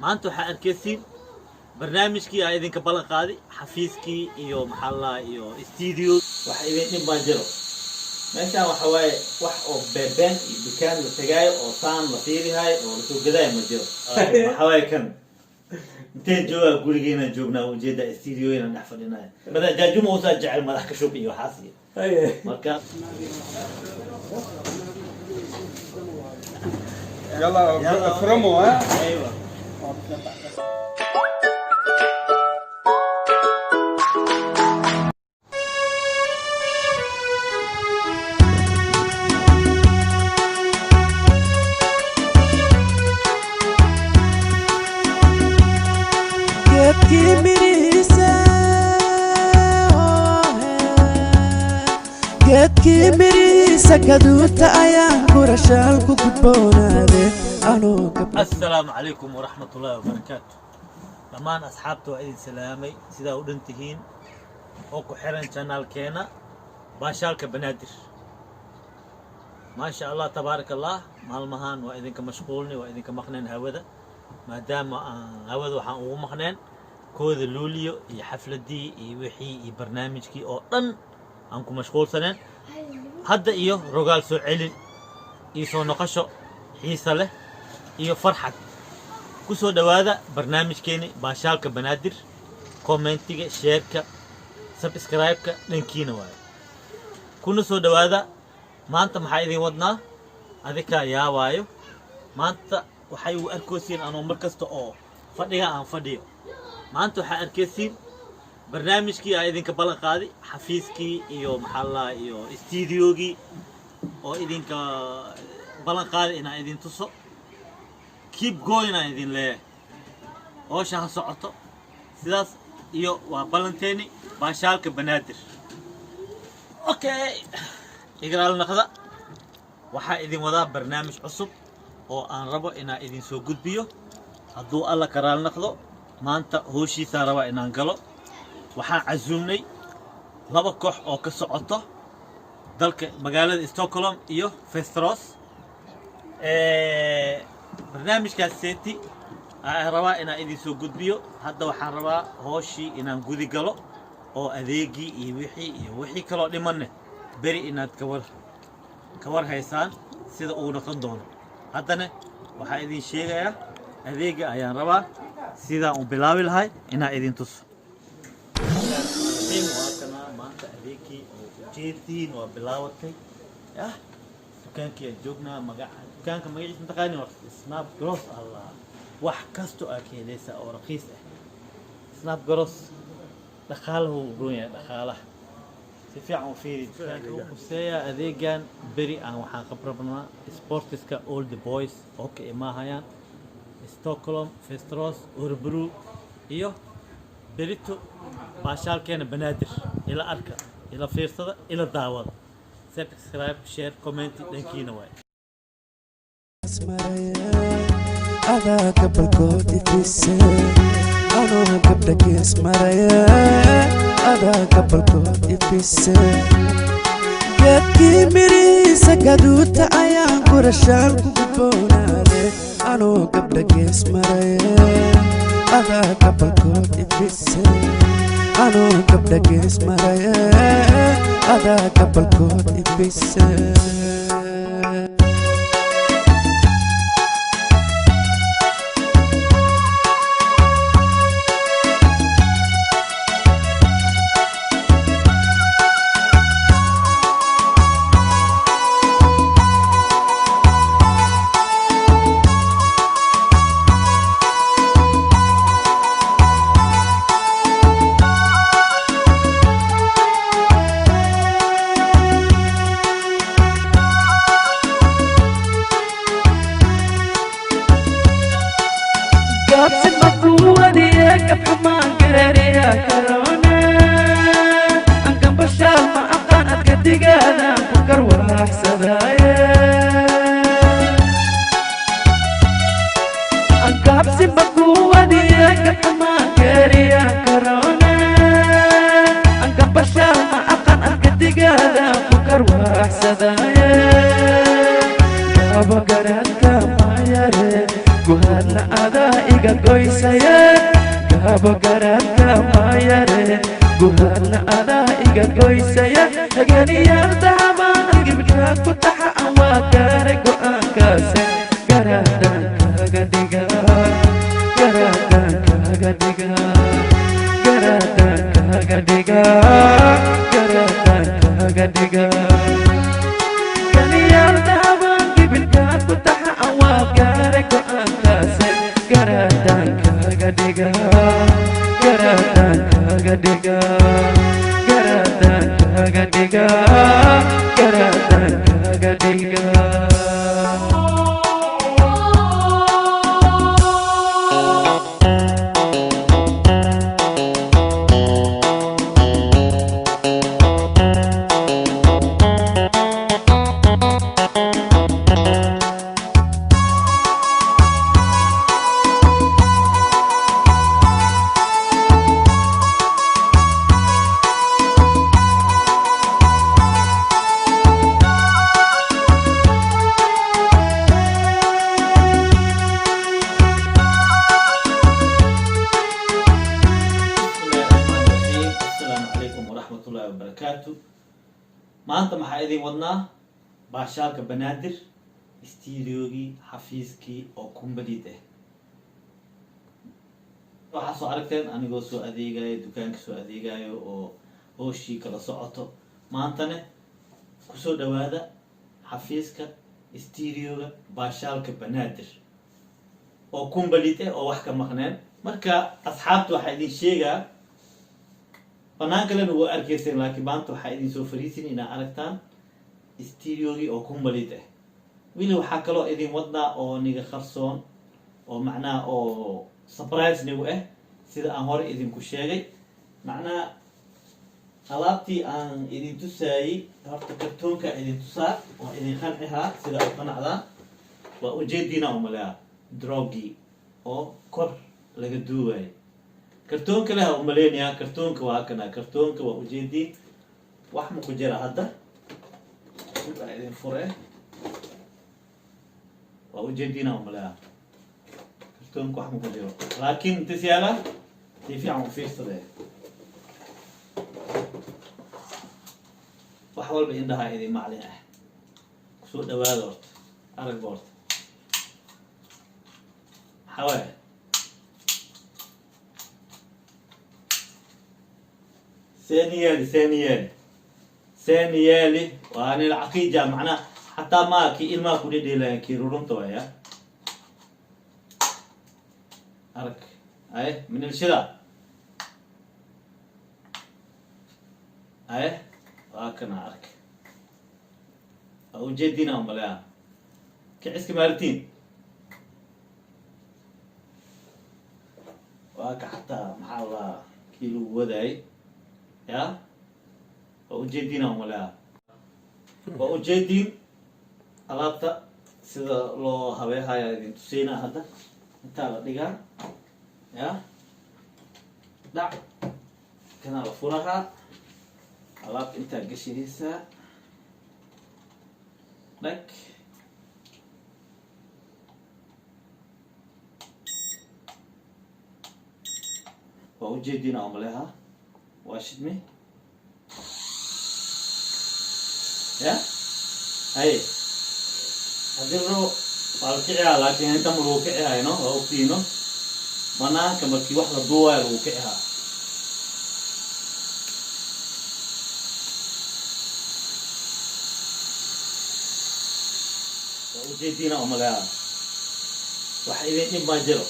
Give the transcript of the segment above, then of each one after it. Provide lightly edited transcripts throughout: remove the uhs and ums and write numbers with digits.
Maanta waxaa arkaysiin barnaamijkii aa idinka ballan qaaday, xafiiskii iyo maxaa la iyo studio. Wax idin dhib baa jiro meeshaan. Waxa waaye wax oo beebeen iyo dukaan la tagaayo oo saan la fiirihaayo oo lasoo gadaayo ma jiro. Waxa waaye kan inteen joogaa? Gurigeena joognaa, ujeeda studioyna dhex fadhinayo. Madax jaajuma usaa jecel madax ka shub iyo waxaas iyo marka. يلا. يلا. افرموا ها. Aywa. Geedkii mirihiisa, geedkii mirihiisa gaduuta ayaan gurashaal ku gudboonaade anuu gabdha. Asalaamu calaykum waraxmat ullaahi wabarakaatu. Dhammaan asxaabta waa idin salaamay, sidaa u dhan tihiin oo ku xiran janaalkeena Baashaalka Banaadir. Maasha Allah, tabaaraka Allah. Maalmahan waa idinka mashquulnay, waa idinka maqneen hawada, maadaama aan hawada waxaan ugu maqneen kooda luuliyo iyo xafladii iyo wixii iyo barnaamijkii oo dhan aan ku mashquulsaneen. Hadda iyo rogaal soo celin iyo soo noqosho xiisa leh iyo farxad. Ku soo dhowaada barnaamijkeeni Baashaalka Banaadir. Commentiga, shareka, subscribe-ka dhankiina waayo. Kuna soo dhowaada. Maanta maxaa idin wadnaa? Adikaa yaabaayo. Maanta waxay u arkaysiin anoo mar kasta oo fadhiga aan fadhiyo. Maanta waxaa arkaysiin barnaamijkii aa idinka ballan qaaday, xafiiskii iyo maxaa la iyo studiogii oo idinka ballan qaaday inaan idin tuso. Keep going aan idin leeyahay, hoosha ha socoto. Sidaas iyo waa ballanteeni Baashaalka Banaadir. Okay, igraal naqda. Waxaa idin wadaa barnaamij cusub oo aan rabo inaan idin soo gudbiyo hadduu Alla karaal naqdo. Maanta hooshiisaan rabaa inaan galo. Waxaan casuumnay laba koox oo ka socoto dalka magaalada Stockholm iyo Västerås. Barnaamijkaas seeti aan rabaa inaan idin soo gudbiyo. Hadda waxaan rabaa hooshii inaan gudi galo oo adeegii iyo wixii iyo wixii kaloo dhimanne beri inaad kawar haysaan sida uu noqon doono. Haddana waxaa idin sheegayaa adeega ayaan rabaa sidaan u bilaabi lahay inaan idin tuso. Waa kana maanta adeegii oo ujeediin waa bilaabatay. Yah, dukaankii aan joognaa. Magaca dukaanka, magaciisa mataqaani? Horta Snap Gross. Allah, wax kasto aa ka helaysaa oo raqiis ah. Snap Gross dhaqaalahu u goon yahay, dhaqaalaha si fiican u fiiri. Dukaanka u quseeya adeegan beri aan waxaan qabrabnaa sportiska all the boys oo ka imaahayaan Stockholm, Västerås, Örebro iyo berito Baashaalkeena Banaadir. Ila arka, ila fiirsada, ila daawada. Subscribe, share, comment dhankiina waay. Adaa gabalkood ifise anuu gabdha gees maraya. Adaa gabalkood ifise, geedkii mirihiisa gaduuta ayaan gurashaan ku gudboonaade anuu gabdha gees maraya. Adaa gabalkood ifise anuu gabdha gees maraya. Adaa gabalkood ifise. Gaabsi makuwadiye kabxumaan gaariya karoona ankan bashaal ma aqaan adka digaadaan ku karwaaxsadaaye. Ankaabsi makuwadiye kabxumaan gaariya karoona ankan bashaal ma aqaan adka digaadaan ku karwaaxsadaaye. Abagaraadka mayare guhaadna adaa iga. Goysaya gaabo garaadka mayare guhaadna adaa iga goysaya ganiyaal dahabaan gibka ku taxa waa gaara go'aankaase garaadaan kaga dhiga, garaadaan kaga dhiga, garaadaan kaga dhiga, garaadaan kaga dhiga. Ganiyaal dahabaan gibilka ku taxa waa gaara go'aankaase garaadaan kaga dhiga, garaadaan kaga dhiga, garaadaan kaga dhiga, garaadaan kaga dhiga. Bismillahi raxmaani raxiim. Assalaamu calaykum waraxmatullaahi wabarakaatu. Maanta maxaa idin wadnaa? Baashaalka Banaadir stuudiogii, xafiiskii oo complete ah. Waxaa soo aragteen anigoo soo adeegayo dukaanka, soo adeegayo oo hooshii kala socoto. Maantane kusoo dhawaada xafiiska stuudioga Baashaalka Banaadir oo complete ah oo wax ka maqneen. Marka asxaabta waxaa idin sheegaa, banaan kalena waa arkayseen, laakiin maanta waxaa idin soo fariisin inaa aragtaan stuudiogii oo complete ah. Weli waxaa kaloo idin wadnaa oo niga qarsoon oo macnaha oo surprise nigu ah, sida aan hore idinku sheegay. Macnaha alaabtii aan idin tusaayey, horta kartoonka idin tusaa oo idin qancihaa sida u qanacdaan. Waa ujeediina umaleyaa drogii oo kor laga duuwayo kartoonka leh umaleynayaa. Kartoonka waa kana, kartoonka waa ujeediin, wax ma ku jira hadda. Baa idin fure, waa ujeediina umaleyaa kartoonka wax ma ku jiro, laakiin intis yaala si fiican u fiirsade. Wax walba indhaha idin maclin ah. Kusoo dhawaada horta, aragba horta maxaa waaye. Seen yeeli, seen yeeli, seen yeeli. Waa nil caqiija, macnaha xataa maa kii ilmaha ku dhedheelayan, kii rurunta waaya. Arag ay minilshida ay waa kana. Arag, waa ujeediina umaleya kiciska maaritiin waa ka. Xataa maxaa la kii lagu wadaayay ya, waa ujeediina umaleya, waa ujeediin. Alaabta sida loo habeehaya idin tusiinaa hadda. Intaa la dhigaa ya, dhac kanaa la furahaa, alaabta intaa gashinaysaa, dhag. Waa ujeediina umaleha, waa shidmi ya. Haye, haddii la rabo waa la kicihaa, laakiin inta ma lagu kicihayno, waa ogtiino. Banaanka markii wax la duuwayo lagu kicihaa. Waa ujeediina umaleha, wax idin dhib ma jiro.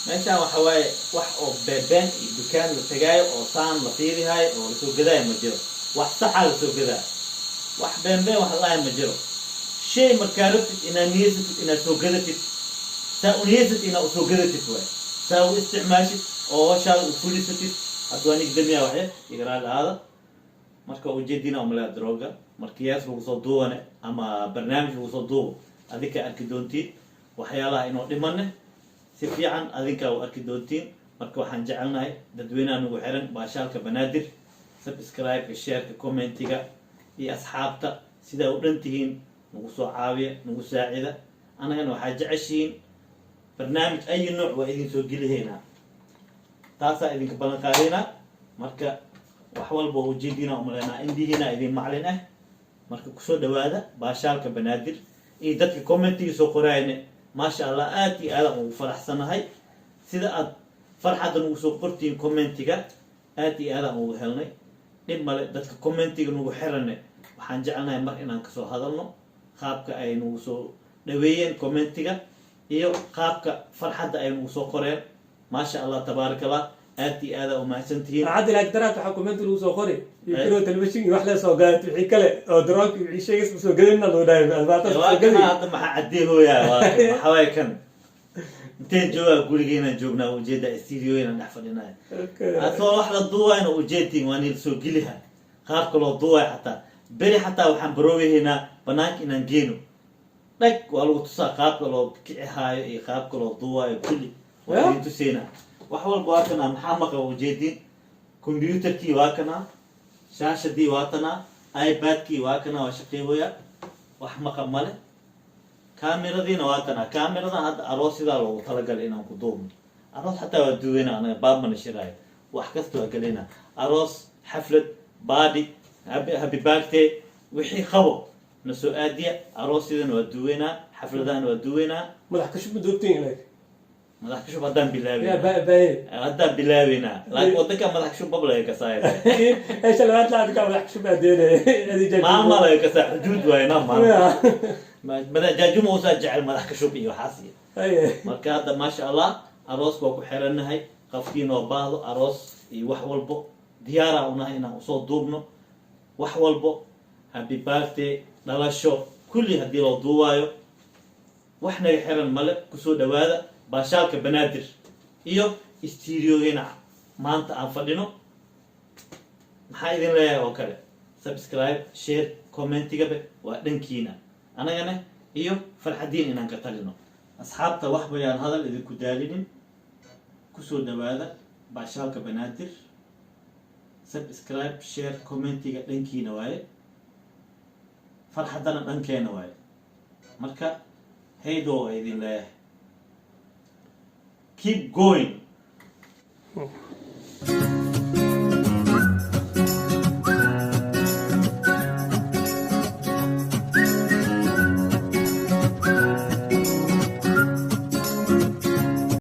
Meeshaan waxa waaye wax oo beebeen iyo dukaan la tagaayo oo saan la fiirihaayo oo lasoo gadaayo ma jiro. Wax saxaa lasoo gadaa, wax beenbeen wax la ma jiro. Shay markaa rabtid inaad niyeysatid inaad soo gadatid, saa u niyeysatid inaad usoo gadatid waay, saa u isticmaashid oo hoshaada u fulisatid. Hadda waa nigdamiya waxye igaraal ahaada. Marka waa ujeediina umaleya drooga markiyaas lagu soo duubane ama barnaamij lagu soo duubo, adinkaa arki doontiin waxyaalaha inoo dhimane si fiican, adinkaa u arki doontiin. Marka waxaan jecelnahay dadweynaha nagu xiran Baashaalka Banaadir, subscribe-ka, share-ka, comment-iga iyo asxaabta sidaa u dhan tihiin nagu soo caawiya, nagu saacida. Annagana waxaa jeceshihiin. Barnaamij ayi nooc waa idin soo gelihaynaa, taasaa idinka ballan qaadaynaa. Marka wax walba oo ujeediina umaleynaa, indihiina idin maclin ah. Marka kusoo dhawaada Baashaalka Banaadir iyo dadka commentiga soo qoraayne. Maasha Allah, aad iyo aadaan ugu faraxsanahay sida aad farxadda nugu soo qortiin commentiga. Aad iyo aadaan ugu helnay. Dhib male, dadka commentiga nagu xirane waxaan jecelnahay mar inaan kasoo hadalno qaabka ay nagu soo dhaweeyeen commentiga iyo qaabka farxadda ay nagu soo qoreen. Maasha Allah, tabaaraka Allah, aad iyo aada umahadsantihiin. Farxadda ilaag daraad waxaa comment lagu soo qori iyo kiroo telefishin iyo wax lee soo gaadhay, wixii kale oo daroonka iyo wixii sheegays soo gadinna loo dhahay albaata soo Waa gadi. Kana hadda maxaa caddeehooyaa? Waa maxaa waaye kan? Inteen joogaa? Gurigeynaan joognaa, ujeeda studioynan dhex fadhinaya. Asoo wax la duuwayna ujeedtiin, waa niil soo geliha qaabka loo duuwayo. Xataa beri xataa waxaan baroogahaynaa banaanka inaan geeno dhag, waa lagu tusaa qaabka loo kici haayo iyo qaabka loo duuwaayo, kulli waa idin tuseynaa wax walba. Waa kanaa, maxaa maqan? Ujeedin, computerkii waa kanaa, shaashadii waa tanaa, iPadkii waa kanaa, waa shaqeywaya, wax maqan male. Kaamiradiina waa tanaa. Kaamiradan hadda aroos sidaa loogu talagalay inaan ku duubno. Aroos xataa waa duweyna anaga, baabmana shiraayo, wax kasta waa gelina. Aroos, xaflad, party, happy birthday, wixii qabo na soo aadiya. Aroosyadana waa duweynaa, xafladahana waa duweynaa. Madax kashub ma doogtiin ilaag? Madax kashub haddaan yaa bilaabeynaa. Baaye. Haddaan bilaabeynaa, laakiin wadanka madax kashub bab laga kasaaya. Eesha labaad laadka madax kashub adeene. Maalma laga kasaa, xuduud waayna maalma. Madax Jaajuma usaa jecel madax kashub iyo waxaas iyo. Marka hadda, maasha Allah, aroos waa ku xiranahay. Qofkii noo baahdo aroos iyo wax walbo, diyaaraa unahay inaan usoo duubno wax walbo. Happy birthday, dhalasho, kulli haddii loo duubaayo, wax naga xiran male. Kusoo dhawaada Baashaalka Banaadir iyo studiogeyna maanta aan fadhino. Maxaa idin leeyahay oo kale? Subscribe, share, commentigabe waa dhankiina, anagana iyo farxadiin inaan ka talino. Asxaabta, wax bayaan hadal idinku daalinin. Kusoo dhawaada Baashaalka Banaadir. Subscribe, share, commentiga dhankiina waaye, farxaddana dhankeena waaye. Marka haydo waa idin leeyahay, keep going.